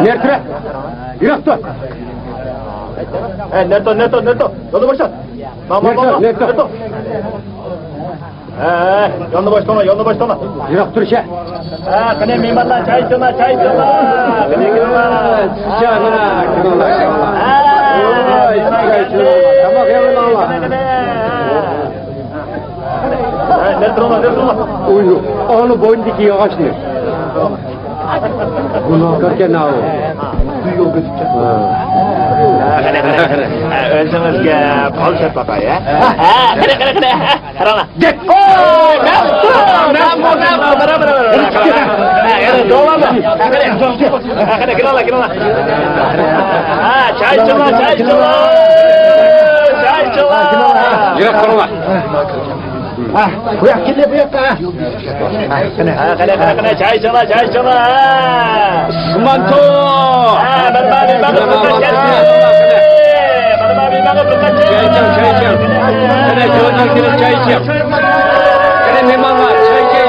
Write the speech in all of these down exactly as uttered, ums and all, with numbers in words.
نېرترا! يىراق تۇر! ھە، نېرتو، نېرتو، نېرتو! يولنى باشلا! ماما، نېرتو، ماما، نېرتو! نېرتو! ھە، يولنى باشلاڭلار، يولنى باشلاڭلار! يىراق تۇر، شە! ھە، قېنى، مېھمانلار، چاي ئىچىڭلار، چاي ئىچىڭلار! قېنى، كىرىڭلار! چىقىڭلار، كىرىڭلار، كىرىڭلار! ھە، مېھمانلار، چاي ئىچىڭلار! تاماق يەۋېلىڭلار! قېنى، قېنى! ھە، نېرى تۇرۇڭلار، نېرى تۇرۇڭلار. ئۇيۇ، ئانا بوينىدىكى ياغاچنى. گۇناھكاركەن ئاۋۇ. ھە، قېنى، قېنى، قېنى. ھە، ئۆزىڭىزگە پال سېتىپ باقاي، ھە؟ ھە، قېنى، قېنى، قېنى. ھە، قاراڭلار. دەك! ئوي، نەم، نەم، نەم، نەم، قارا، قارا، قارا، قارا. ھە، يەنە داۋامى. ھە، قېنى. ھە، قېنى، كىرىڭلار، كىرىڭلار. ھە، چاي ئىچىڭلار، چاي ئىچىڭلار. چاي ئىچىڭلار. يىراق تۇرۇڭلار. ھە، بۇ ياققا كېلە، بۇ ياققا. ھە، قېنى، قېنى، قېنى، قېنى، چاي ئىچىڭلار، چاي ئىچىڭلار. ئىسمانتو! ھە، بىر بار بىر بار بىر قاچان. بىر بار بىر بار بىر قاچان. چاي ئىچىڭ، چاي ئىچىڭ. قېنى، جوجا كېلىپ چاي ئىچىڭ. قېنى، مېھمانلار، چاي ئىچىڭ.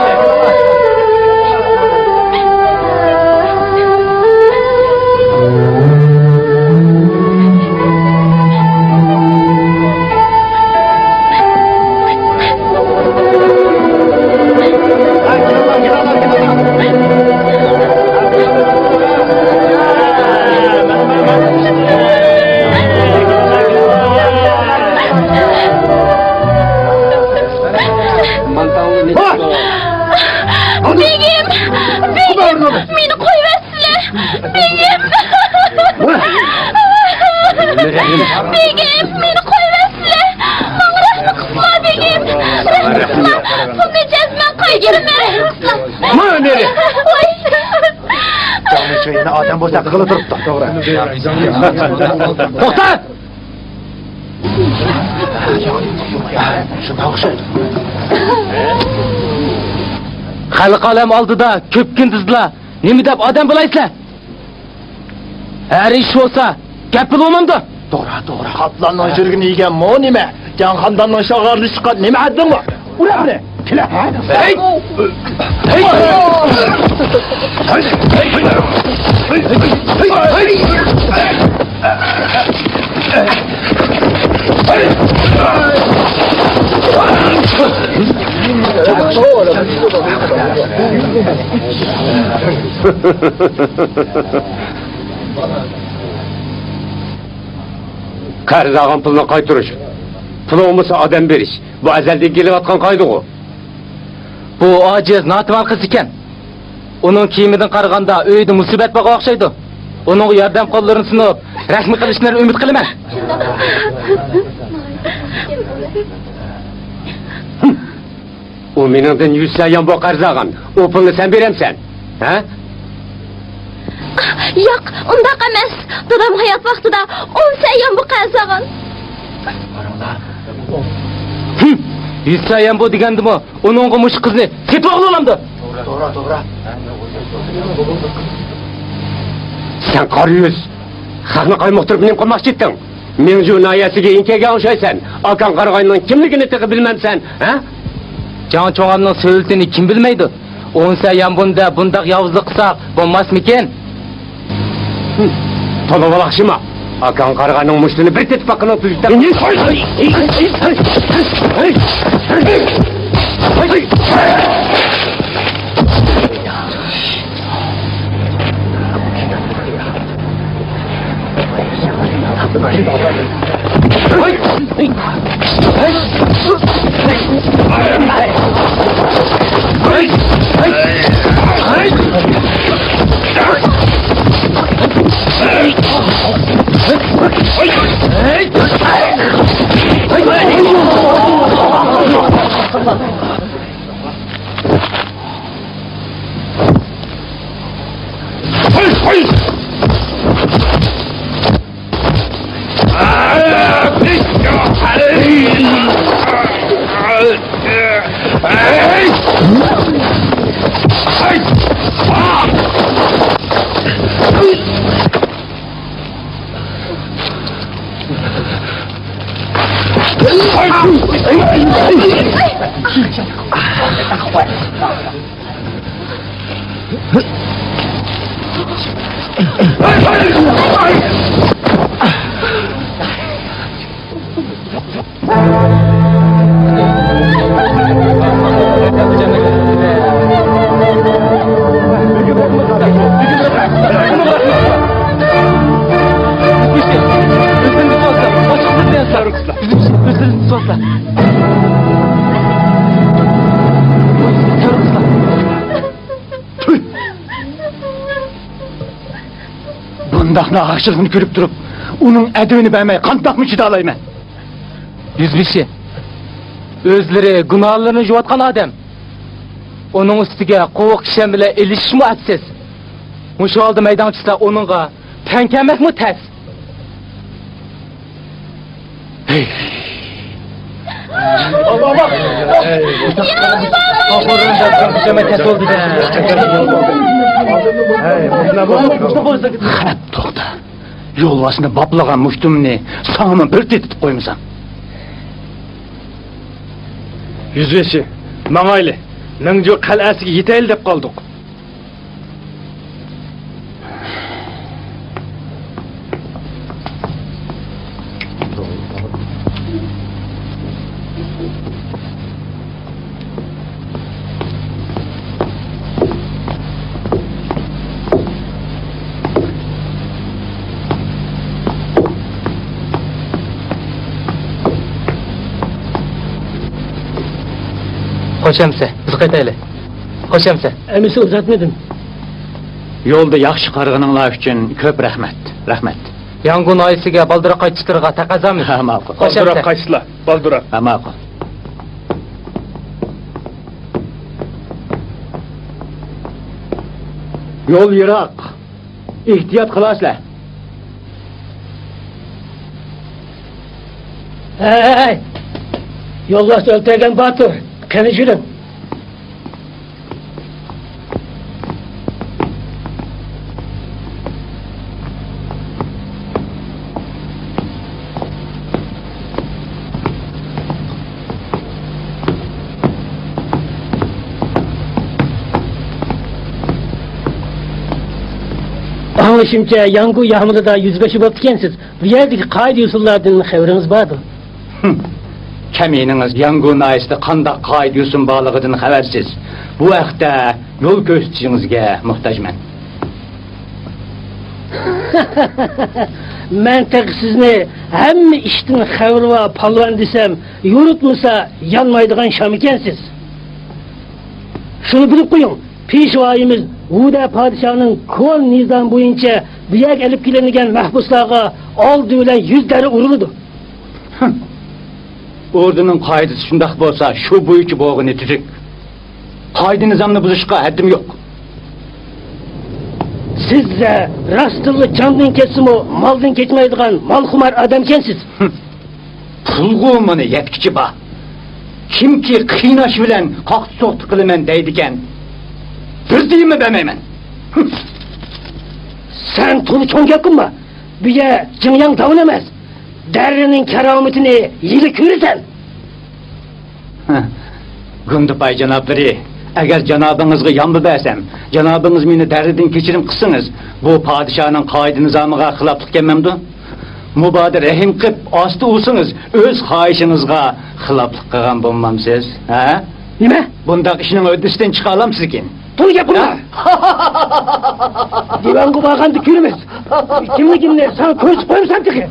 بېگىم! بېگىم! مېنى قويۇۋەتسىلە! بېگىم! بېگىم! مېنى قويۇۋەتسىلە! ماڭا رەھمەت قىلسىلا، بېگىم! رەھمەت قىلسىلا! پۇلنى جەزمەن قايتۇرىمەن! ماڭا نېرى! ۋاي! جانى شۇ يەنە ئادەم بولسا قىلىپ تۇرۇپتۇ. توغرا. توختا! خەلق ئالەم ئالدىدا كۆپ كۈندۈزلا نېمە دەپ ئادەم بولايسىلەر؟ ھەر ئىش بولسا گەپ بولۇۋالمامدۇ؟ توغرا، توغرا. قاپلاننىڭ يۈرىكىنى يېگەن مو نېمە؟ جاڭ خانداننىڭ شاغارلىشىشقا نېمە ھەددىڭ بار؟ ئۇرا، ئۇرا! كېلە! ھەي! ھەي! قەرز ئالغان پۇلنى قايتۇرۇش، پۇل بولمىسا ئادەم بېرىش، بۇ ئەزەلدىن كېلىۋاتقان قائىدىغۇ. بۇ ئاجىز، ناتىۋان قىز ئىكەن. ئۇنىڭ كىيىمىدىن قارىغاندا ئۆيىدە مۇسىبەت بارغان ئوخشايدۇ. ئۇنىڭغا ياردەم قوللىرىنى سۇنۇپ، رەھمى قىلىشىنى ئۈمىد قىلىمەن. ئۇ مېنىڭدىن يۈز سەييان بو قەرز ئالغان. ئۇ پۇلنى سەن بېرەمسەن؟ ھە؟ ياق، ئۇنداق ئەمەس. دادام ھايات ۋاقتىدا ئون سەييان بو قەرز ئالغان. ھىم! يۈز سەييان بو دېگەندىمۇ ئۇنىڭغا مۇشۇ قىزنى سېتىۋالغىلى بولامدۇ؟ توغرا، توغرا. سەن قارا يۈز، خەقنى قايمۇقتۇرۇپ نېمە قىلماقچى ئىدىڭ؟ مىڭجۇ ناھىيەسىگە يېڭى كەلگەن ئوخشايسەن. ئاكاڭ قارىغاينىڭ كىملىكىنى تېخى بىلمەمسەن، ھە؟ جاڭ چوڭامنىڭ سۆلىتىنى كىم بىلمەيدۇ؟ ئون سەييان بوندا بۇنداق ياۋۇزلۇق قىلساق بولماسمىكىن؟ تولا بولاقشىما. ئاكاڭ قارىغاينىڭ مۇشتىنى بىر تېتىپ باققىنىڭ تۈزۈكتەك. بۇنداق ناھەقچىلىكنى كۆرۈپ تۇرۇپ، ئۇنىڭ ئەدىپىنى بەرمەي قانداقمۇ چىدالايمەن؟ يۈزبېشى، ئۆزلىرى گۇناھلىرىنى يۇيۇۋاتقان ئادەم. ئۇنىڭ ئۈستىگە قوۋۇق كىشەن بىلەن ئېلىشىشمۇ ئەپسىز. مۇشۇ ھالدا مەيدانغا چۈشسە، ئۇنىڭغا تەڭ كەلمەكمۇ تەس. توختا. يولۋاسنى باپلىغان مۇشتۇمنى ساڭىمۇ بىر تېتىتىپ قويمىسام. يۈزبېشى، ماڭايلى. مىڭجۇ قەلئەسىگە يېتەيلى دەپ قالدۇق. خوش ئەمىسە، بىز قايتايلى. خوش ئەمىسە. ئەمىسە ئۇزاتمىدىم. يولدا ياخشى قارىغىنىڭلار ئۈچۈن كۆپ رەھمەت. رەھمەت. ياڭگۇ ناھىيەسىگە بالدۇراق قايتىشلىرىغا تەقەززامىز؟ ھە، ماقۇل. خوش ئەمىسە. بالدۇراق قايتىسىلەر، بالدۇراق. ھە، ماقۇل. يول يىراق. ئېھتىيات قىلارسىلەر. ھەي، ھەي، ھەي! يولۋاس ئۆلتۈرگەن باتۇر، قېنى يۈرۈڭ. ئاڭلىشىمچە، ياڭگۇ يامىلىدا يۈزبېشى بوپتىكەنسىز. بۇ يەردىكى قائىدە-يوسۇنلاردىن خەۋىرىڭىز باردۇ؟ ھىم. كەمىنىڭىز ياڭگۇ ناھىيەسىدە قانداق قائىدە-يوسۇن بارلىقىدىن خەۋەرسىز. بۇ ھەقتە يول كۆرسىتىشىڭىزگە موھتاجمەن. مەن تېخى سىزنى ھەممە ئىشتىن خەۋىرى بار پالۋان دېسەم، يورۇتمىسا يانمايدىغان شام ئىكەنسىز. شۇنى بىلىپ قويۇڭ، پېشۋايىمىز ۋۇدە پادىشاھنىڭ كونا نىزامى بويىچە بۇ يەرگە ئېلىپ كېلىنگەن مەھبۇسلارغا ئالدى بىلەن يۈز دەررە ئۇرۇلىدۇ. ھىم. ئوردىنىڭ قائىدىسى شۇنداق بولسا، شۇ بويىچە بولغىنى تۈزۈك. قائىدە-نىزامنى بۇزۇشقا ھەددىم يوق. سىز راستتىنلا جاندىن كەچسىمۇ، مالدىن كەچمەيدىغان مالخۇمار ئادەمكەنسىز. ھىم. پۇلغۇ مانا يەتكۈچى بار. كىمكى قىيناش بىلەن قاقتى-سوقتى قىلىمەن دەيدىكەن، بىر تىيىنمۇ بەرمەيمەن. ھىم. سەن تولا چوڭ گەپ قىلما. بۇ يەر جىڭياڭ داۋىنى ئەمەس، دەررىنىڭ كارامىتىنى ھېلى كۆرىسەن. ھە، گۇندىپاي جانابلىرى، ئەگەر جانابىڭىزغا يامبا بەرسەم، جانابىڭىز مېنى دەررىدىن كەچۈرۈم قىلسىڭىز، بۇ پادىشاھنىڭ قائىدە-نىزامىغا خىلاپلىق كەلمەمدۇ؟ مۇبادا رەھىم قىپ ئاستا ئۇرسىڭىز، ئۆز خاھىشىڭىزغا خىلاپلىق قىلغان بولمامسىز، ھە؟ نېمە؟ بۇنداق ئىشنىڭ ھۆددىسىدىن چىقالامسىزكىن؟ تولا گەپ قىلما! دىۋانغا بارغاندا كۆرىمىز. كىملىكىمنى ساڭا كۆرسىتىپ قويمىسام تېخى.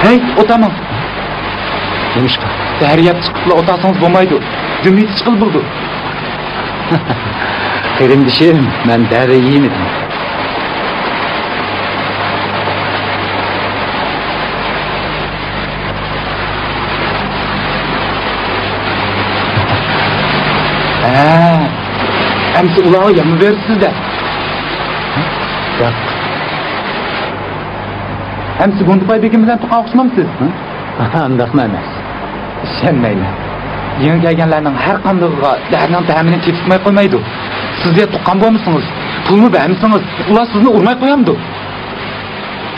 ھەي، ئوتاماڭ! نېمىشقا؟ دەرە يەپ چىقىپلا ئولتۇرسىڭىز بولمايدۇ. دۈم ئېتىشقىلى بولىدۇ. قېرىندىشىم، مەن دەرە يېمىدىم. ھە، ئەمسە ئۇلارغا يەممۇ بېرىسىز-دە. ياق. ئەمسە گۇندىپاي بېگىم بىلەن تۇغقان ئوخشىمامسىز؟ ئانداقمۇ ئەمەس. ئىشەنمەيمەن. يېڭى كەلگەنلەرنىڭ ھەر قاندىقىغا دەرنىڭ تەمىنى تېتىتماي قويمايدۇ. سىز يە تۇغقان بولمىسىڭىز، پۇلمۇ بەرمىسىڭىز، ئۇلار سىزنى ئۇرماي قويامدۇ؟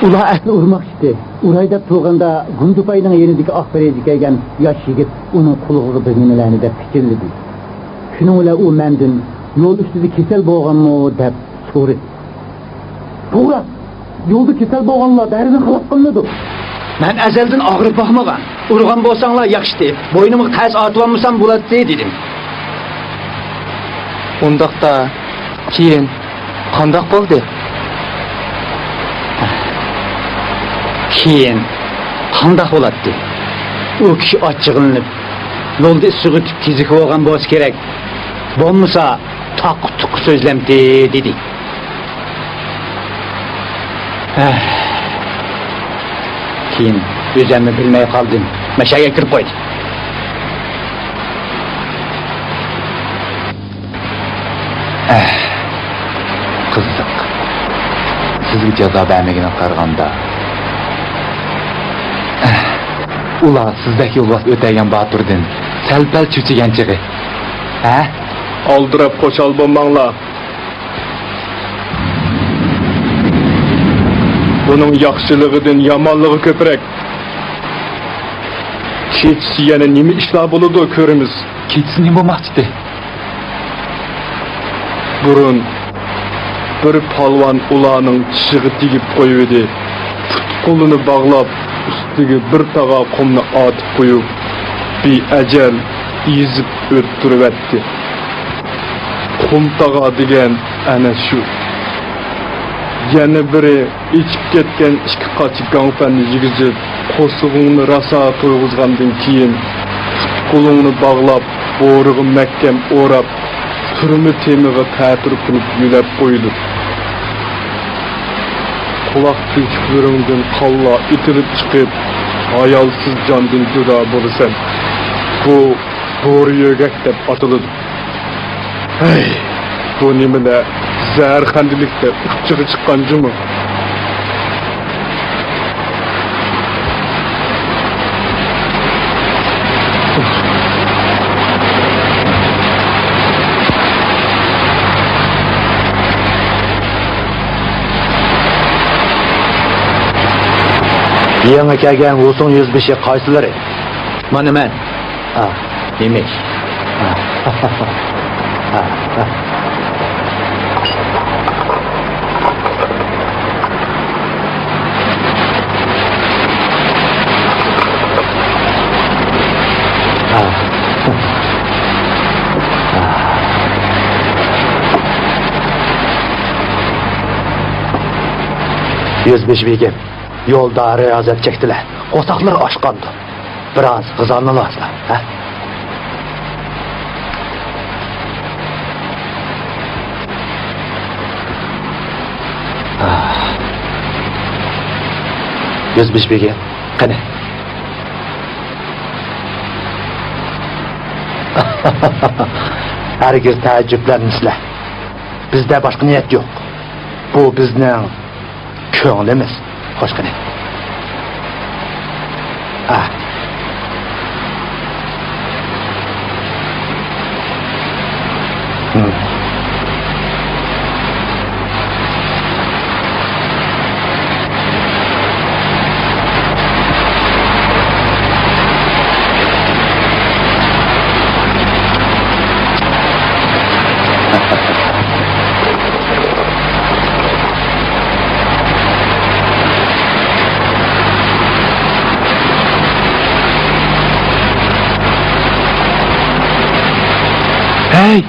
ئۇلار ئەسلى ئۇرماقچى ئىدى. ئۇراي دەپ تۇرغاندا، گۇندىپاينىڭ يېنىدىكى ئاق بېرېتى كىيگەن ياش يىگىت ئۇنىڭ قۇلىقىغا بىر نېمىلەرنى دەپ پىچىرلىدى. شۇنىڭ بىلەن ئۇ مەندىن يول ئۈستىدە كېسەل بولغانمۇ دەپ سورىدى. توغرا، يولدا كېسەل بولغانلار دەرىنى خىلاپ قىلىنىدۇ. مەن ئەزەلدىن ئاغرىپ باقمىغان. ئۇرغان بولساڭلار ياخشىتى، بوينۇمغا قەرز ئارتىۋالمىسام بولاتتى، دېدىم. ئۇنداقتا، كېيىن قانداق بولدى؟ كېيىن قانداق بولاتتى؟ ئۇ كىشى ئاچچىقلىنىپ، يولدا ئىسسىق ئۆتۈپ كېزىكى بولغان بولسا كېرەك. بولمىسا، تاققا تۇققا سۆزلەمتى، دېدى. ھە. كېيىن ئۆزۈممۇ بىلمەي قالدىم. مەشەگە كىرىپ قويدى. ئەھ، قىزىق. سىزگە جازا بەرمىگىنىگە قارىغاندا. ئەھ، ئۇلار سىزدەك يولۋاس ئۆتەيگەن باتۇردىن سەل-پەل چۆچۈگەن چېغى. ھە؟ ئالدىراپ خۇشال بولماڭلار. بۇنىڭ ياخشىلىقىدىن يامانلىقى كۆپرەك. كېچىسى يەنە نېمە ئىشلار بولىدۇ، كۆرىمىز. كېچىسى نېمە بولماقچىدى؟ بۇرۇن بىر پالۋان ئۇلارنىڭ چىشىغا تېگىپ قويۇۋىدى. پۇت-قولىنى باغلاپ، ئۈستىگە بىر تاغار قۇمنى ئاتىپ قويۇپ، بىئەجەل ئېزىپ ئۆلتۈرۈۋەتتى. قۇم تاغار دېگەن ئەنە شۇ. يەنە بىرى ئېچىپ كەتكەن ئىككى قاچا گاڭپەننى يېگۈزۈپ، قورسىقىڭنى راسا تويغۇزغاندىن كېيىن، پۇت-قولۇڭنى باغلاپ، بورىغا مەھكەم ئوراپ، تۈرمە تېمىغا تەتۈر قىلىپ يۆلەپ قويىدۇ. قۇلاق تۆشۈكلىرىڭدىن قانلار ئېتىلىپ چىقىپ، ھايالسىز جاندىن جۇدا بولىسەن. بۇ بورا يۆگەك دەپ ئاتىلىدۇ. ھەي، بۇ نېمىلەر؟ زەھەرخەندىلىكتە ئۇچىغا چىققان جۇمۇ. يېڭى كەلگەن ھۇسۇڭ يۈزبېشى قايسىلىرى؟ مانا مەن. ئا، ئىمىش. ئا. يۈزبېشى بېگىم، يولدا رىيازەت چەكتىلە، قورساقلىرى ئاچقاندۇ. بىراز غىزالىنىۋالسىلا، ھە؟ يۈزبېشى بېگىم، قېنى؟ ھەرگىز تەئەججۈپلەنمىسىلە. بىزدە باشقا نىيەت يوق. بۇ بىزنىڭ كۆڭلىمىز. خوش قېنى. ئا. ھەي!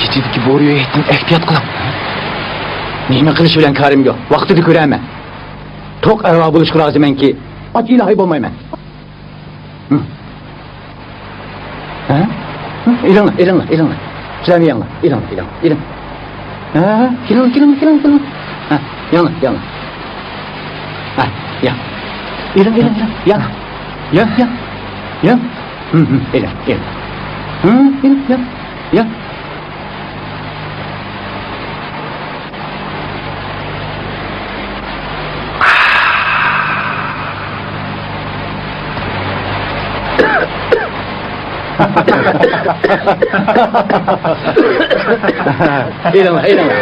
كېچىدىكى بورا يۆگەكتىن ئەھتىيات قىلىڭ. نېمە قىلىش بىلەن كارىم يوق، ۋاقتىدا كۆرەرمەن. توق ئەرۋا بولۇشقا رازىمەنكى، ئاچ ئىلاھىي بولمايمەن. ھە؟ ئېلىڭلار، ئېلىڭلار، ئېلىڭلار. سىلەرمۇ يەڭلار، ئېلىڭلار، ئېلىڭلار، ئېلىڭ. ھە، كېلىڭ، كېلىڭ، كېلىڭ، كېلىڭ. ھە، يەڭلار، يەڭلار. ھە، يەڭ. ئېلىڭ، ئېلىڭ، ئېلىڭ، يەڭ. يەڭ، يەڭ، يەڭ. ھىم، ھىم، ئېلىڭ، ئېلىڭ. ھىم، ئېلىڭ، يەڭ، يەڭ. ئېلىڭلار، ئېلىڭلار.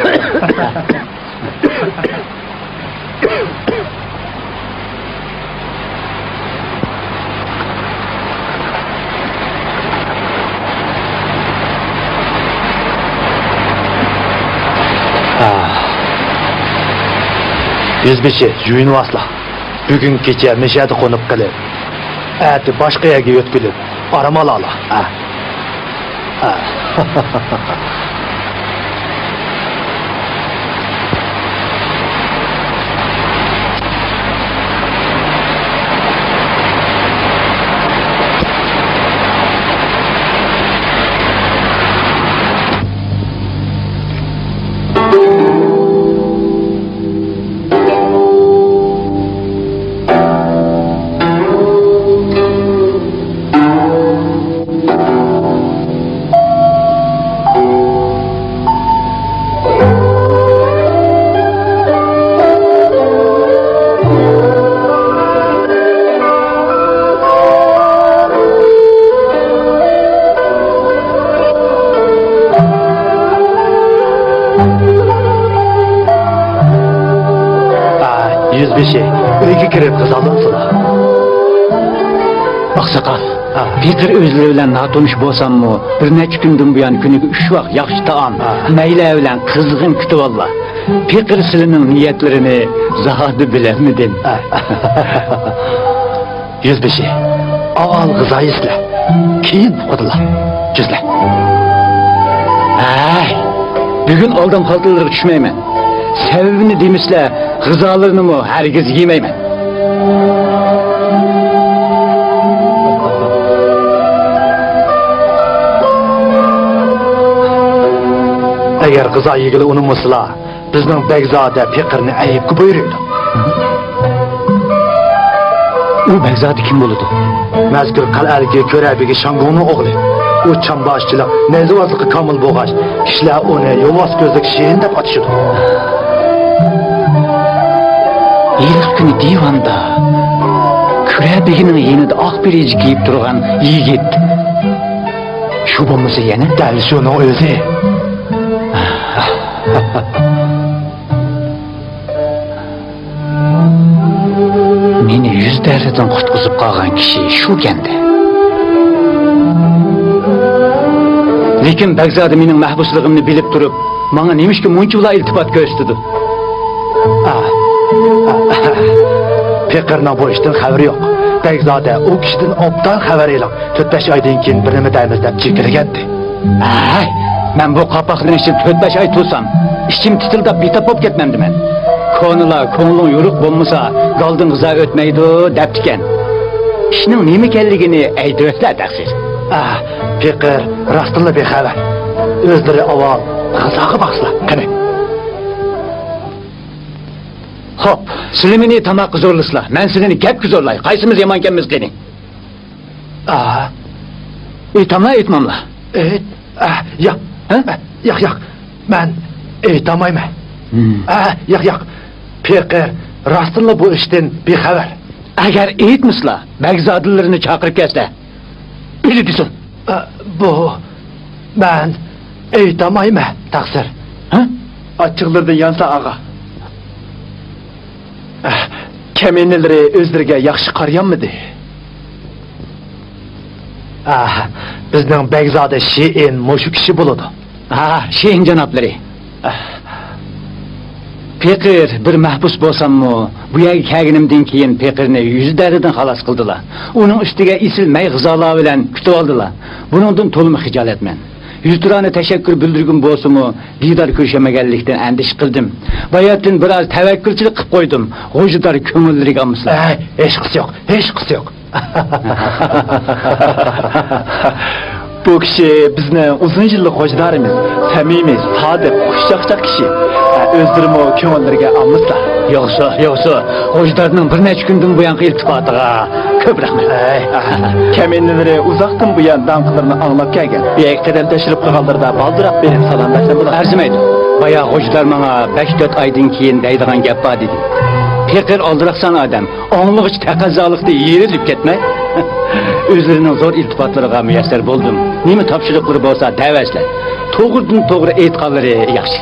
ھە. يۈزبېشى، يۇيۇنۇۋالسىلا. بۈگۈن كېچە مەشەدە قونۇپ قېلىپ، ئەتە باشقا يەرگە يۆتكىلىپ، ئارام ئالالا. ھە. ھە. ئا، يۈزبېشى، ئۆيگە كىرىپ غىزالانسىلا. ئاقساقال، ھە. پېقىر ئۆزلىرى بىلەن ناتونۇش بولساممۇ، بىر نەچچە كۈندىن بۇيان كۈنىگە ئۈچ ۋاق ياخشى تائام، ھە. مەيلەر بىلەن قىزغىن كۈتۈۋاللا. پېقىر سىلىنىڭ نىيەتلىرىنى زادى بىلەلمىدىم. ھە. يۈزبېشى، ئاۋۋال غىزا يېسىلە، كېيىن ئۇقىدىلا. جۈزلە. ھەي، بۈگۈن ئالدام خالتىلىرىغا چۈشمەيمەن. سەۋەبىنى دېمىسىلە، غىزالىرىنىمۇ ھەرگىز يېمەيمەن. ئەگەر غىزا يېگىلى ئۇنىمىسىلا، بىزنىڭ بەگزادە پېقىرنى ئەيىبكە بۇيرۇيدۇ. ئۇ بەگزادە كىم بولىدۇ؟ مەزكۇر قەلئەدىكى كۆرە بېگى شاڭگۇڭنىڭ ئوغلى. ئۇ چامباشچىلىق، نەيزىۋازلىققا كامىل بولغاچ، كىشىلەر ئۇنى يولۋاس كۆزلۈك شېرىن دەپ ئاتىشىدۇ. ھېلىقى كۈنى دىۋاندا كۆرە بېگىنىڭ يېنىدا ئاق پېرىجە كىيىپ تۇرغان يىگىت. شۇ بولمىسا يەنە؟ دەل شۇنىڭ ئۆزى. مېنى يۈز دەردىدىن قۇتقۇزۇپ قالغان كىشى شۇكەندە. لېكىن بەگزادە مېنىڭ مەھبۇسلۇقۇمنى بىلىپ تۇرۇپ، ماڭا نېمىشقا مۇنچىۋالا ئىلتىپات كۆرسىتىدۇ؟ ئا، ئا، ئا. پېقىرنىڭ بۇ ئىشتىن خەۋىرى يوق. بەگزادە، ئۇ كىشىدىن ئوبدان خەۋەر ئېلىڭ. تۆت-بەش ئايدىن كېيىن بىر نېمە دەيمىز دەپ جېكىرگەنتى. ھەي، مەن بۇ قاپاقنىڭ ئىچىدە تۆت-بەش ئاي تۇرسام، ئىچىم تىتىلداپ بىتاپ بولۇپ كەتمەمدىمەن؟ كونىلار، كۆڭلۈڭ يورۇق بولمىسا، گالدىن غىزا ئۆتمەيدۇ، دەپتىكەن. ئىشنىڭ نېمە ئىكەنلىكىنى ئەيدىۋەتلە، تەقسىر. ئا، پېقىر راستتىنلا بىخەۋەر. ئۆزلىرى ئاۋۋال غىزاغا باقسىلا، قېنى. خوپ، سىلى مېنى تاماققا زورلىسىلا، مەن سىلىنى گەپكە زورلاي. قايسىمىز يامانكەنمىز قېنى؟ ئا. ئېيتاملا، ئېيتماملا؟ ئېيت-، ئا، ياق. ھە؟ ئا، ياق، ياق. مەن ئېيتالمايمەن. ھىم. ئا، ياق، ياق. پېقىر راستتىنلا بۇ ئىشتىن بىخەۋەر. ئەگەر ئېيتمىسىلا، بەگزادىلىرىنى چاقىرىپ كەلسە، بىلىدىسۇن. ئا، بۇ، مەن ئېيتالمايمەن، تەقسىر. ھە؟ ئاچچىقلىرىدىن يانسا، ئاغا. ئە، كەمىنىلىرى ئۆزلىرىگە ياخشى قارىيالمىدى. ئە، بىزنىڭ بەگزادە شېئىن مۇشۇ كىشى بولىدۇ. ھا، شېئىن جانابلىرى. ئە. پېقىر بىر مەھبۇس بولساممۇ، بۇ يەرگە كەلگىنىمدىن كېيىن پېقىرنى يۈز دەردىدىن خالاس قىلدىلا. ئۇنىڭ ئۈستىگە ئېسىل مەي غىزالار بىلەن كۈتۈۋالدىلا. بۇنىڭدىن تولىمۇ خىجالەتمەن. يۈزتۇرانە تەشەككۈر بىلدۈرگۈم بولسىمۇ، دىدار كۆرۈشەلمىگەنلىكتىن ئەندىشە قىلدىم. باياتىن بىر ئاز تەۋەككۈلچىلىك قىلىپ قويدۇم. غوجىدار كۆڭۈللىرىگە ئالمىسىلا. ھەي، ھېچقىسى يوق، ھېچقىسى يوق. بۇ كىشى بىزنىڭ ئۇزۇن يىللىق غوجىدارىمىز، سەمىمىي، سادىق، خۇشچاقچاق كىشى. ھە، ئۆزلىرىمۇ كۆڭۈللىرىگە ئالمىسىلا. يوقسۇ، يوقسۇ. غوجىدارنىڭ بىر نەچچە كۈندىن بۇيانقى ئىلتىپاتىغا كۆپ رەھمەت. ھەي، كەمىنىلىرى ئۇزاقتىن بۇيان داڭقىلىرىنى ئاڭلاپ كەلگەن. بۇ يەرگە قەدەم تەشرىپ قىلغانلىرىدا بالدۇرراق بېرىپ سالام بەرسەم بولامدۇ؟ ئەرزىمەيدۇ. بايا غوجىدار ماڭا بەش تۆت ئايدىن كېيىن دەيدىغان گەپ بار دېدى. پېقىر ئالدىراقسان ئادەم. ئاڭلىغۇچ تەقەززالىقتا يېرىلىپ كەتمەي، ئۆزلىرىنىڭ زور ئىلتىپاتلىرىغا مۇيەسسەر بولدۇم. نېمە تاپشۇرۇقلىرى بولسا دەۋەرسىلەر. توغرىدىن توغرا ئېيتقانلىرى ياخشى.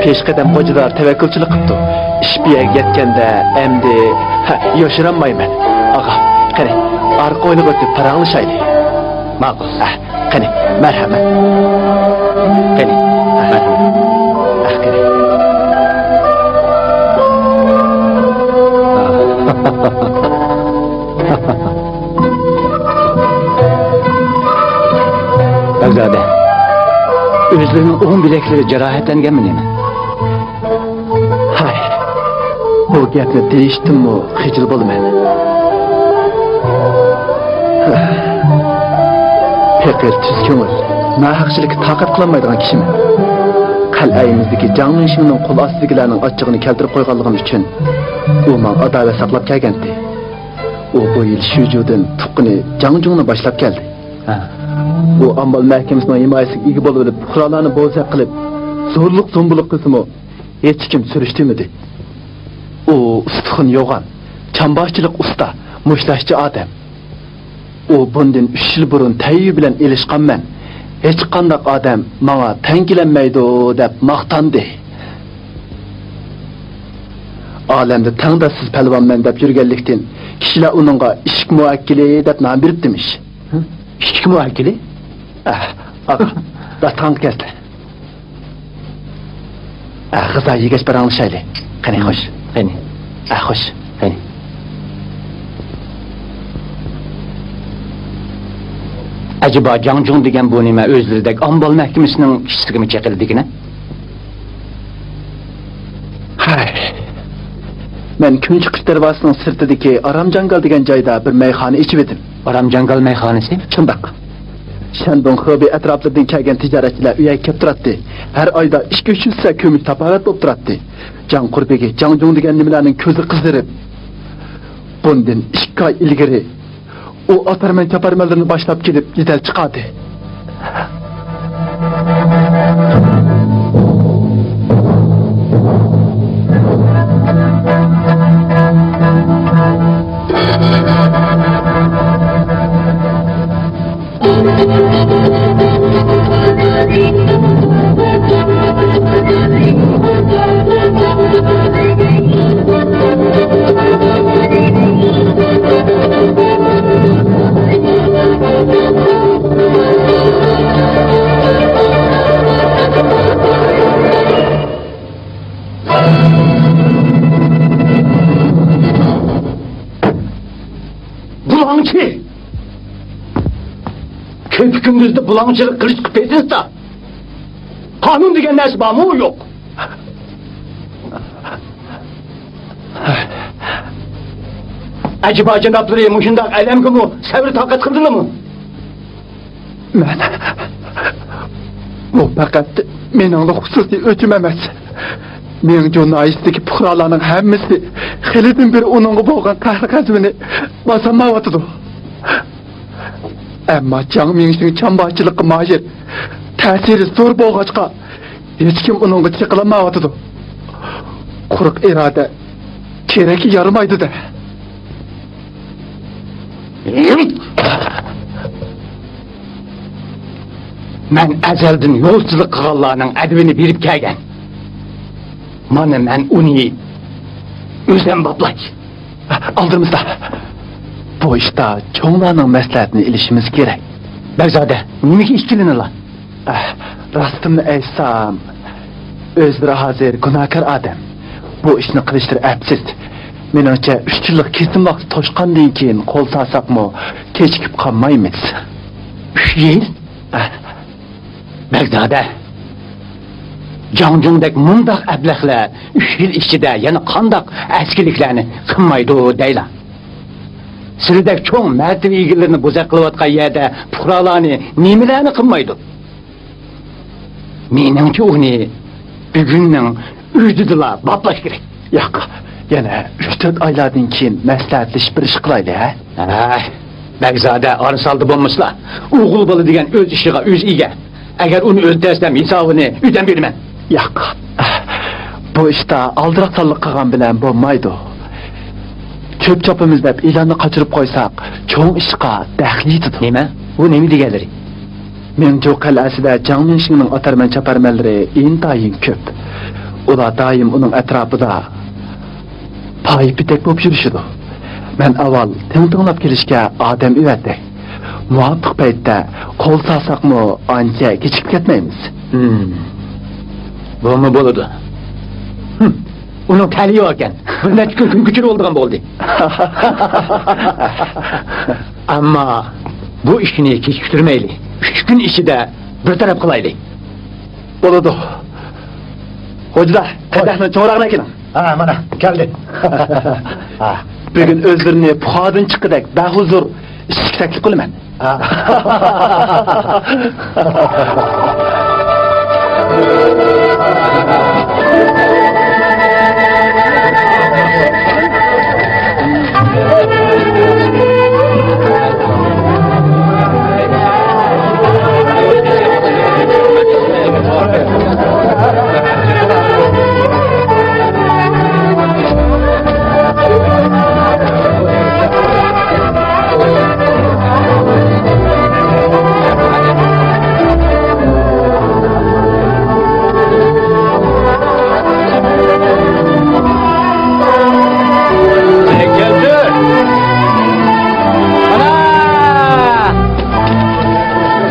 پېشقەدەم غوجىدار تەۋەككۈلچىلىك قىپتۇ. ئىش بۇ يەرگە يەتكەندە ئەمدى، ھە، يوشۇرالمايمەن. ئاغا، قېنى، ئارقا ھويلىغا ئۆتۈپ پاراڭلىشايلى. ماقۇل. ھە. قېنى، مەرھەمەت. قېنى، مەرھەمەت. ئەھ، قېنى. بەگزادە، ئۆزلىرىنىڭ ئوڭ بىلەكلىرى جاراھەتلەنگەنمۇ نېمە؟ ھاي، بۇ گەپنى دېيىشتىنمۇ خىجىل بولىمەن. پېقىر، تۈز كۆڭۈل، ناھەقچىلىككە تاقەت قىلالمايدىغان كىشىمەن. قەلئەيىمىزدىكى جاڭ مىڭشىڭنىڭ قول ئاستىدىكىلەرنىڭ ئاچچىقىنى كەلتۈرۈپ قويغانلىقىم ئۈچۈن، ئۇ ماڭا ئاداۋەت ساقلاپ كەلگەنتى. ئۇ بۇ يىل شۈجۇدىن تۇغقىنى جاڭجۇڭنى باشلاپ كەلدى. ھە. ئۇ ئامبال مەھكىمىسىنىڭ ھىمايىسىگە ئىگە بولۇۋېلىپ، پۇقرالارنى بوزەك قىلىپ، زورلۇق-زومبۇلۇق قىلسىمۇ، ھېچكىم سۈرۈشتۈرمىدى. ئۇ ئۇستىخۇن يوغان، چامباشچىلىق ئۇستا، مۇشتلاشچى ئادەم. ئۇ بۇندىن ئۈچ يىل بۇرۇن تەييۈ بىلەن ئېلىشقانمەن. ھېچقانداق ئادەم ماڭا تەڭ كېلەلمەيدۇ، دەپ ماختاندى. ئالەمدە تەڭداشسىز پەلۋانمەن دەپ يۈرگەنلىكتىن، كىشىلەر ئۇنىڭغا ئىشىك مۇئەككىلى دەپ نام بېرىپتىمىش. ھە؟ ئىشىك مۇئەككىلى؟ ئاھ، ئاغا، داستىخانغا كەلسىلە. ئە، غىزا يېگەچ پاراڭلىشايلى. قېنى، خوش. قېنى. ئە، خوش. قېنى. ئەجەبا جاڭجۇڭ دېگەن بۇ نېمە، ئۆزلىرىدەك ئامبال مەھكىمىسىنىڭ ئىشچىسىگىمۇ چېقىلىدىكىنە؟ ھەي. مەن كۈنچىقىش دەرۋازىسىنىڭ سىرتىدىكى ئارام جاڭگال دېگەن جايدا بىر مەيخانا ئېچىۋىدىم. ئارام جاڭگال مەيخانىسى؟ شۇنداق. شەندۇڭ، خېبېي ئەتراپلىرىدىن كەلگەن تىجارەتچىلەر ئۇ يەرگە كەپ تۇراتتى. ھەر ئايدا ئىككى-ئۈچ يۈز سە كۈمۈش تاپاۋەت بولۇپ تۇراتتى. جاڭ قۇربىكى جاڭجۇڭ دېگەن نېمىلەرنىڭ كۆزى قىزىرىپ، بۇندىن ئىككى ئاي ئىلگىرى ئۇ ئاتارمەن-چاپارمەنلىرىنى باشلاپ كېلىپ، جېدەل چىقاردى. بۇلاڭچى! كېچە-كۈندۈزدە بۇلاڭچىلىق قىلىشقا پېتىنسا، قانۇن دېگەن نەرسە بارمۇ، يوق؟ ئەجەبا جانابلىرى مۇشۇنداق ئەلەمگىمۇ سەۋر-تاقەت قىلدىلىمۇ؟ مەن، بۇ پەقەت مېنىڭلا خۇسۇسىي ئۆچۈم ئەمەس. مىڭجۇ ناھىيەسىدىكى پۇقرالارنىڭ ھەممىسى خېلىدىن بېرى ئۇنىڭغا بولغان قەھرى-غەزىپىنى باسالمايۋاتىدۇ. ئەمما جاڭ مىڭشىڭ چامباشچىلىققا ماھىر، تەسىرى زور بولغاچقا، ھېچكىم ئۇنىڭغا چېقىلالمايۋاتىدۇ. قۇرۇق ئىرادە كېرەككە يارىمايدۇ-دە. مەن ئەزەلدىن يولچىلىق قىلغانلارنىڭ ئەدىپىنى بېرىپ كەلگەن. مانا مەن ئۇنى ئۆزۈم باپلاي. ئالدىرىمىزدا. بۇ ئىشتا چوڭلارنىڭ مەسلىھەتىنى ئېلىشىمىز كېرەك. بەگزادە، نېمىگە ئىككىلىنىلا؟ ئەھ، راستىمنى ئېيتسام، ئۆزلىرى ھازىر گۇناھكار ئادەم. بۇ ئىشنى قىلىشلىرى ئەپسىز. مېنىڭچە، ئۈچ يىللىق كېسىم ۋاقتى توشقاندىن كېيىن قول سالساقمۇ، كېچىكىپ قالمايمىز. ئۈچ يىل؟ ئەھ. بەگزادە، جاڭجۇڭدەك مۇنداق ئەبلەخلەر ئۈچ يىل ئىچىدە يەنە قانداق ئەسكىلىكلەرنى قىلمايدۇ دەيلا. سىلىدەك چوڭ مەرتىۋە ئىگىلىرىنى بوزەك قىلىۋاتقان يەردە پۇقرالارنى نېمىلەرنى قىلمايدۇ؟ مېنىڭچە، ئۇنى بۈگۈننىڭ ئۆزىدىلا باپلاش كېرەك. ياق، يەنە ئۈچ-تۆت ئايلاردىن كېيىن مەسلىھەتلىشىپ بىر ئىش قىلايلى، ھە؟ ھەي، بەگزادە ئارىسالدى بولمىسىلا، ئوغۇل بالا دېگەن ئۆز ئىشىغا ئۆزى ئىگە. ئەگەر ئۇنى ئۆلتۈرسەم، ھېسابىنى ئۆزۈم بېرىمەن. ياق، بۇ ئىشتا ئالدىراقسانلىق قىلغان بىلەن بولمايدۇ. چۆپ چاپىمىز دەپ ئېلاننى قاچۇرۇپ قويساق، چوڭ ئىشقا دەخلى يېتىدۇ. نېمە؟ بۇ نېمە دېگەنلىرى؟ مىڭجۇ قەلئەسىدە جاڭ مىڭشىڭنىڭ ئاتارمەن-چاپارمەنلىرى ئىنتايىن كۆپ. ئۇلار دائىم ئۇنىڭ ئەتراپىدا پايىپىتەك بولۇپ يۈرۈشىدۇ. مەن ئاۋۋال تىڭ-تىڭلاپ كېلىشكە ئادەم ئەۋەتەي. مۇۋاپىق پەيتتە قول سالساقمۇ ئانچە كېچىكىپ كەتمەيمىز. ھىم. بۇمۇ بولىدۇ. ھىم. ئۇنىڭ تەلىيى باركەن. بىر نەچچە كۈن كۈن كۆچۈرۈۋالىدىغان بولدى. ئەمما بۇ ئىشنى كېچىكتۈرمەيلى. ئۈچ كۈن ئىچىدە بىر تەرەپ قىلايلى. بولىدۇ. خوجا، قەدەھنى چوڭراقراق ئەكېلىڭ. ھە، مانا، كەلدى. ھە. بۈگۈن ئۆزلىرىنى پۇخادىن چىققۇدەك بەھۇزۇر ئىشىككە تەكلىپ قىلىمەن. ھە.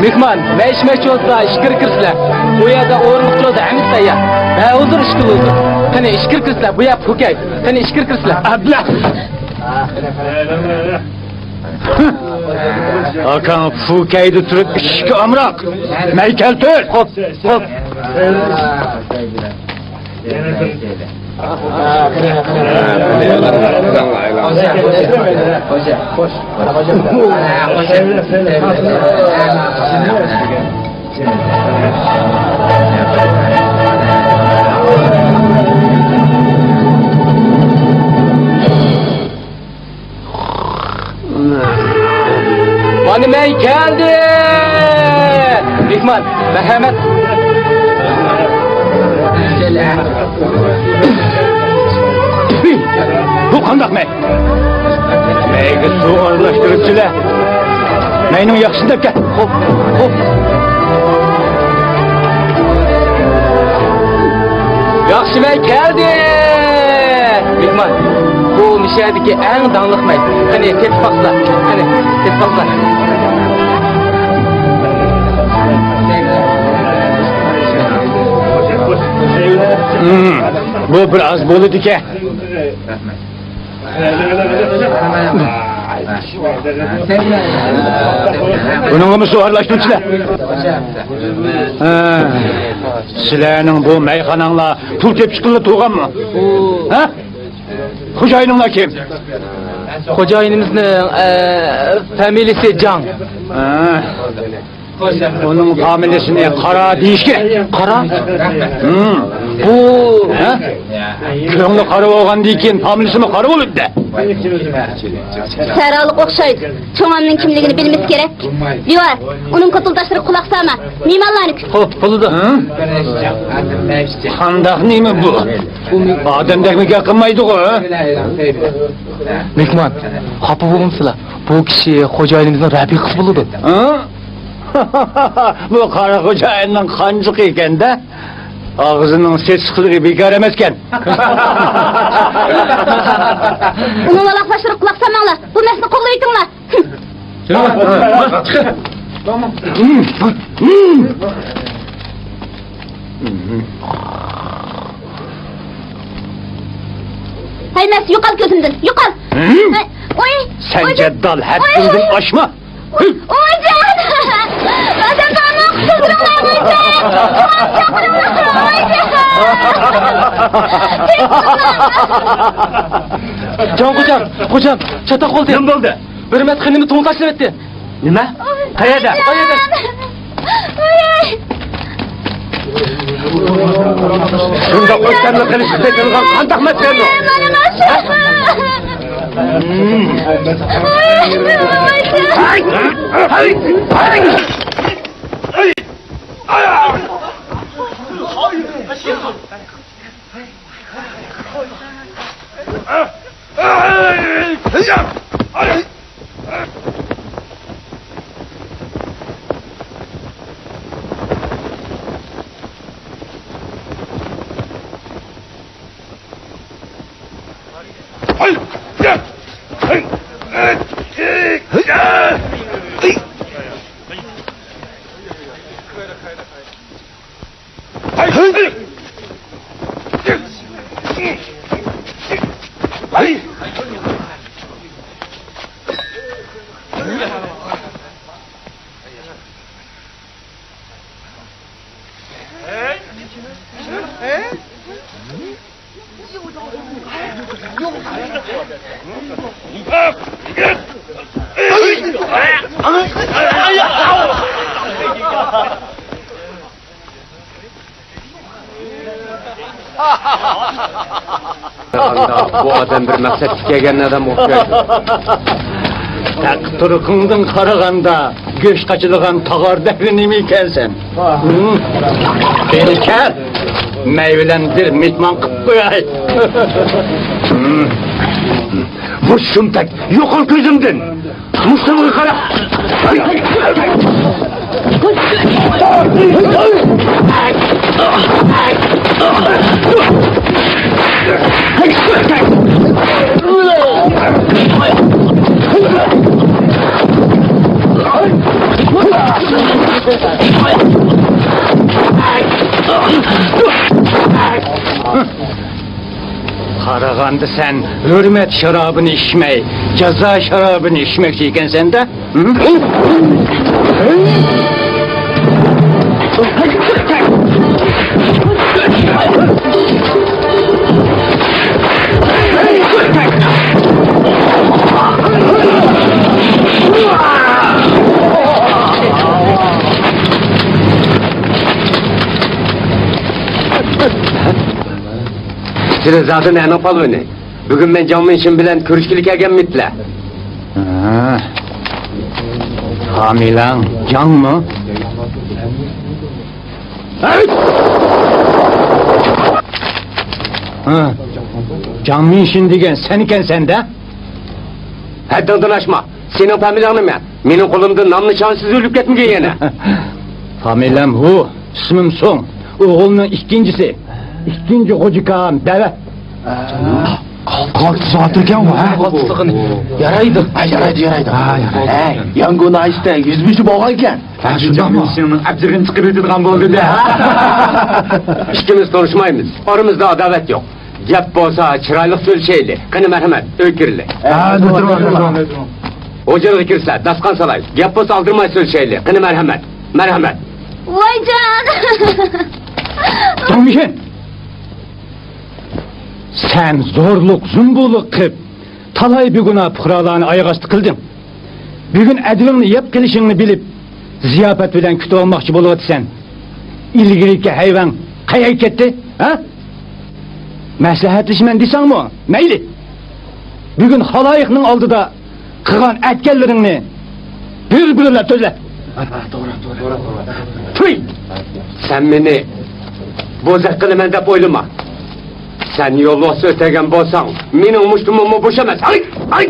مېھمان، مەن ئىچمەكچى بولسا ئىچكىرى كىرسىلە. ئۇ يەردە ئورۇندۇق جوزا ھەممىسى تەييار. بەھۇزۇر ئىچكىلى ھۇزۇر. قېنى ئىچكىرى كىرسىلە، بۇ يەر پوكەي. قېنى ئىچكىرى كىرسىلە. ئابلا! ئاكاڭ پوكەيدە تۇرۇپ ئىچىشكە ئامراق. مەي كەلتۈر! خوپ، خوپ. مانا مەن كەلدىم! مېھمان، مەرھەمەت! بۇ قانداق مەي؟ مەيگە سۇ ئارىلاشتۇرۇپسىلە. مەينىڭ ياخشىسىنى دەپ كەل. خوپ، خوپ. ياخشى مەي كەلدى! مېھمان، بۇ مۇشۇ يەردىكى ئەڭ داڭلىق مەي. قېنى، تېتىپ باقسىلا. قېنى، تېتىپ باقسىلا. مم، بۇ بىر ئاز بولىدىكەن. بۇنىڭغىمۇ سۇ ئارىلاشتۇرۇپسىلەر؟ ھە. سىلەرنىڭ بۇ مەيخاناڭلار پۇل تېپىش قىلىپ تۇرغانمۇ؟ ھە؟ خوجايىنىڭلار كىم؟ خوجايىنىمىزنىڭ، ئە، فامىلىسى جاڭ. ھە. ئۇنىڭ فامىلىسىنى قارا دېيىش كېرەك. قارا؟ ھىم. بۇ، ھە؟ كۆڭلى قارا بولغاندىن كېيىن فامىلىسىمۇ قارا بولىدۇ-دە. سەھرالىق ئوخشايدۇ. چوڭ ئانىنىڭ كىملىكىنى بىلمىسە كېرەك. دىۋار، ئۇنىڭ كوتۇلداشلىرىغا قۇلاق سالما. مېھمانلارنى كۈت. خوپ، بولىدۇ. ھە؟ قانداق نېمە بۇ؟ ئادەمدەكمۇ گەپ قىلمايدىغۇ، ھە؟ مېھمان، خاپا بولمىسىلا. بۇ كىشى خوجايىنىمىزنىڭ رەپىقىسى بولىدۇ. ھە؟ بۇ قارا خوجايىننىڭ قانجىقى ئىكەن-دە. ئاغزىنىڭ سېسىقلىقى بىكار ئەمەسكەن. ئۇنىڭ لالاقلاشلىرىغا قۇلاق سالماڭلار. بۇ مەسىلىنى قوغلىۋېتىڭلار. ھەي، مەس، يوقال كۆزۈمدىن، يوقال! ھەي، ئوي! سەن جەددال، ھەددىڭدىن ئاشما! ئويجان! ئادەم بارمۇ؟ قىزدۇرۇڭلار، ئويجان! چاقىرىڭلار، ئويجان! جان خوجام، خوجام، چاتاق بولدى. نېمە بولدى؟ ھۆرمەت خېنىمنى توڭ تاشلىۋەتتى. نېمە؟ قەيەردە؟ قەيەردە؟ شۇنداق ئۆكتەملىك قىلىشنى بېجىرىدىغان قانداق مەسلەن ئۇ؟ قارىغاندا، بۇ ئادەم بىر مەقسەتكە كەلگەن ئادەم ئوخشايدۇ. تەق تۇرقۇڭدىن قارىغاندا، گۆش قاچىلىغان تاغاردەكلا نېمە ئىكەنسەن؟ ھىم؟ بېرى كەل، مەي بىلەن بىر مېھمان قىلىپ قوياي. ھىم. بۇ شۇمتەك، يوقال كۆزۈمدىن! مۇشتۇمغا قارا! قارىغاندا سەن ھۆرمەت شارابىنى ئىچمەي، جازا شارابىنى ئىچمەكچى ئىكەنسەن-دە؟ ھە؟ سىلەر زادى نەنىڭ پالۋىنى؟ بۈگۈن مەن جاڭ مىنشىن بىلەن كۆرۈشكىلى كەلگەنمىدىلە؟ ھە. فامىلەڭ جاڭمۇ؟ ھە. جاڭ مىنشىن دېگەن سەن ئىكەنسەن-دە؟ ھەددىڭدىن ئاشما. سېنىڭ فامىلەڭ نېمە؟ مېنىڭ قولۇمدا نام نىشانسىز ئۆلۈپ كەتمىگىن يەنە. فامىلەم ھۇ، ئىسمىم سۇڭ. ئوغۇلنىڭ ئىككىنچىسى. ئىككىنچى غوجىكام دەۋە. قالتىس زاتىكەن بۇ، ھە؟ قالتىسلىقىنى. يارايدۇ. ھە، يارايدۇ، يارايدۇ. ھە، يارايدۇ. ھە، ياڭگۇ ناھىيەسىدە يۈزبېشى بولغانكەن. ھە، شۇنداقمۇ؟ ئەبجىرىن چىقىرىۋېتىدىغان بولدى-دە. ئىككىمىز تونۇشمايمىز. ئارىمىزدا ئاداۋەت يوق. گەپ بولسا، چىرايلىق سۆزلىشەيلى. قېنى، مەرھەمەت، ئۆي كىرىلى. ھە، ئۆتۈرۈڭ، ئۆتۈرۈڭ. ھۇجرىغا كىرسە، داستىخان سالاي. گەپ بولسا، ئالدىرىماي سۆزلىشەيلى. قېنى، مەرھەمەت، مەرھەمەت. ۋايجان! جاڭ مىشىن! سەن زورلۇق، زومبۇلۇق قىلىپ، تالاي بىگۇناھ پۇقرالارنى ئاياغ ئاستى قىلدىڭ. بۈگۈن ئەدىۋىڭنى يەپ قېلىشىڭنى بىلىپ، زىياپەت بىلەن كۈتۈۋالماقچى بولۇۋاتىسەن. ئىلگىرىكى ھەيۋەڭ قەيەرگە كەتتى، ھە؟ مەسلىھەتلىشىمەن دېسەڭمۇ، مەيلى. بۈگۈن خالايىقنىڭ ئالدىدا قىلغان ئەتكەنلىرىڭنى بىر-بىرلەپ سۆزلە. توغرا، توغرا، توغرا. تۇي! سەن مېنى بوزەك قىلىمەن دەپ ئويلىما. سەن يولۋاس ئۆتەيگەن بولساڭ، مېنىڭ مۇشتۇمۇممۇ بوش ئەمەس. ھاي! ھاي!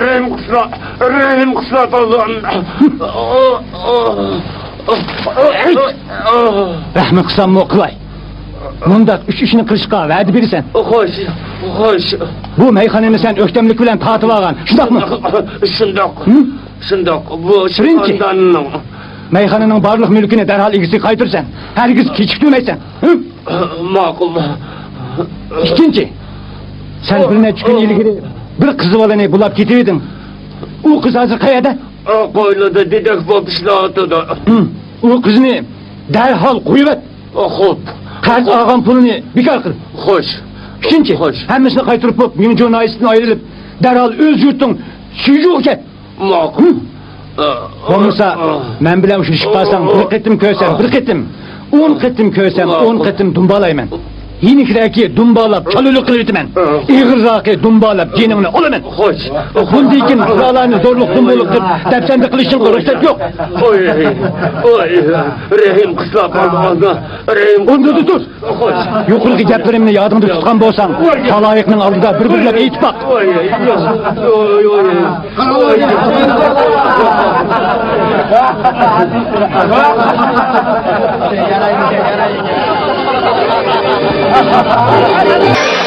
رەھىم قىلسىلا، رەھىم قىلسىلا، تاۋۇ. رەھمى قىلساممۇ قىلاي. مۇنداق ئۈچ ئىشنى قىلىشقا ۋەدە بېرىسەن. خوش، خوش. بۇ مەيخانىنى سەن ئۆكتەملىك بىلەن تارتىۋالغان، شۇنداقمۇ؟ شۇنداق، شۇنداق. بۇ بىرىنچى، شىكانداننىڭ. مەيخانىنىڭ بارلىق مۈلكىنى دەرھال ئىگىسىگە قايتۇرىسەن. ھەرگىز كېچىكتۈرمەيسەن. ماقۇل. ئىككىنچى، سەن بىر نەچچە كۈن ئىلگىرى بىر قىز بالىنى بۇلاپ كېتىۋىدىڭ. ئۇ قىز ھازىر قەيەردە؟ قوينىدا دېدەك بولۇپ ئىشلەۋاتىدۇ. ئۇ قىزنى دەرھال قويۇۋەت. خوپ. قەرز ئالغان پۇلىنى بىكار قىل. خوش. ئۈچىنچى، خوش. ھەممىسىنى قايتۇرۇپ بوپ، مىڭجۇ ناھىيەسىدىن ئايرىلىپ، دەرھال ئۆز يۇرتۇڭ شىجۇغا كەت. ماقۇل. بولمىسا، مەن بىلەن ئۇچرىشىپ قالساڭ، بىر قېتىم كۆرسەم، بىر قېتىم، ئون قېتىم كۆرسەم، ئون قېتىم دۇمبالايمەن. يېنىكرەكى دۇمبالاپ، چالىلىق قىلىۋېتىمەن. ئېغىرراقى دۇمبالاپ، جېنىڭنى ئالىمەن. خوش. بۇندىن كېيىن پۇقرالارنى زورلۇق، دۇمبىلىق قىلىپ، دەپسەندە قىلىشىڭغا رۇخسەت يوق. ئوي، ئوي، رەھىم قىلسا، ئانا، رەھىم. ئورنىڭدا تۇر. خوش. يۇقىرىقى گەپلىرىمنى يادىڭدا تۇتقان بولساڭ، خالايىقنىڭ ئالدىدا بىر-بىرلەپ ئېيتىپ باق. ئوي، ئوي، ئوي، ئوي.